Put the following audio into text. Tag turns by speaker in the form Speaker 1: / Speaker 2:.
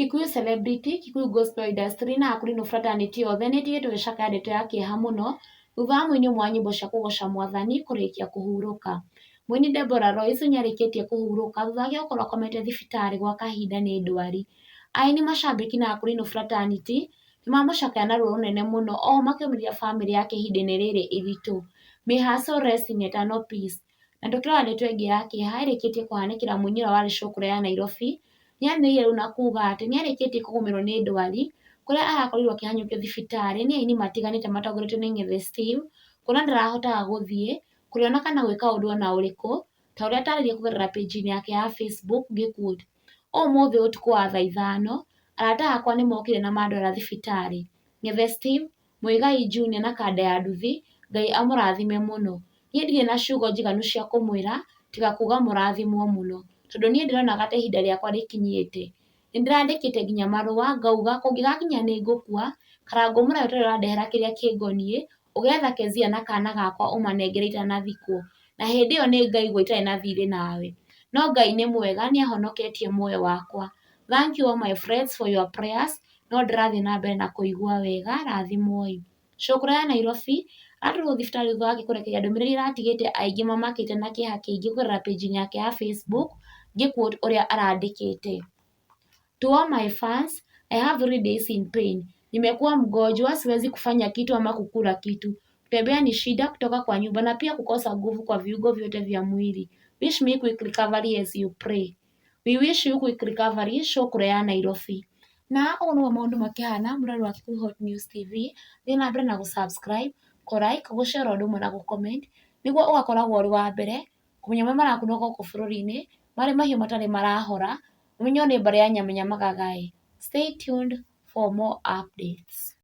Speaker 1: Kikuyu celebrity, Kikuyu gospel industry na Akurino fraternity yothe nĩ ĩtigĩtwo ĩgĩcakaya ndeto ya kĩeha mũno thutha wa mũini ũmwe wa nyĩmbo cia kũgoca mwathani kũrĩkia kũhurũka. Mũini Deborah Lois nĩarĩkĩtie kũhurũka thutha wake gũkorwo akomete thibitarĩ gwa kahinda nĩ ndwari. Aini, macambĩki na Akurino fraternity nĩmamũcakaya na ruo rũnene mũno oho makĩũmĩrĩria bamĩrĩ yake ihinda-inĩ rĩrĩ iritũ. May her soul rest in eternal peace. Na tũkĩrora ndeto ĩngĩ ya kĩeha ĩrĩkĩtie kũhanĩkĩra mũini ũrĩa warĩ cũkũrũ ya Nairobi, nĩanĩrĩire rĩu na kuga atĩ nĩarĩkĩtie kũgũmĩrwo nĩ ndwari, kũrĩa arakorirwo akĩhanyũkio thibitarĩ nĩ aini matiganĩte matongoretio nĩ Ng'ethe Steve, kuona ndarahotaga gũthiĩ, kũrĩa ona kana gwĩka ũndũ ona ũrĩkũ, ta ũrĩa atarĩirie kũgerera page-inĩ yake ya Facebook ngĩ quote, "Ũmũthĩ ũtukũ wa thaa 5, arata akwa nĩmokire na mandwara thibitarĩ. Ng'ethe Steve, Muigai Junior na Kanda ya Nduthi, Ngai amũrathime mũno. Niĩ ndirĩ na ciugo njiganu cia kũmwĩra tiga kuga mũrathimwo mũno, tondũ niĩ ndĩronaga ta ihinda rĩakwa rĩkinyĩte. Nĩndĩrandĩkĩte nginya marũa ngauga kũngĩgakinya nĩ ngũkua, Karangũ mũraya ũtarĩ ũrandehera kĩrĩa kĩngoniĩ, ũgetha Kezia na kaana gakwa ũmanengere itanathikwo, na hĩndĩ ĩyo nĩ ngaigua itarĩ na thirĩ nawe. No Ngai nĩ mwega nĩahonoketie muoyo wakwa. Thank you all my friends for your prayers, no ndĩrathiĩ na mbere na kũigua wega, rathimwoi." Cũkũrũ ya Nairobi aratwarwo thibitarĩ thutha wake kũrekereria ndũmĩrĩri ĩratigĩte aingĩ mamakĩte na kĩeha kĩingĩ kũgerera page-inĩ yake ya Facebook ngĩ quote ũrĩa arandĩkĩte, "To all my fans, I have 3 days in pain. Nimekuwa mgonjwa, siwezi kufanya kitu ama kukula kitu. Kutembea ni shida, kutoka kwa nyumba na pia kukosa nguvu kwa viungo vyote vya mwili. Wish me quick recovery as you pray. We wish you quick recovery." Cũkũrũ ya Nairobi. Na ũguo nĩguo maũndũ makĩhana mũrori wa Kikuyu Hot News TV. Thiĩ na mbere na gũ subscribe, kũ like, gũ share ũndũ ũmwe na gũ comment nĩguo ũgakoragwo ũrĩ wa mbere kũmenya marĩa marakunũka gũkũ bũrũri-inĩ marĩ mahiũ matarĩ marahora, ũmenyo nĩ mbarĩ ya Nyamenya Magagaĩ. Stay tuned for more updates.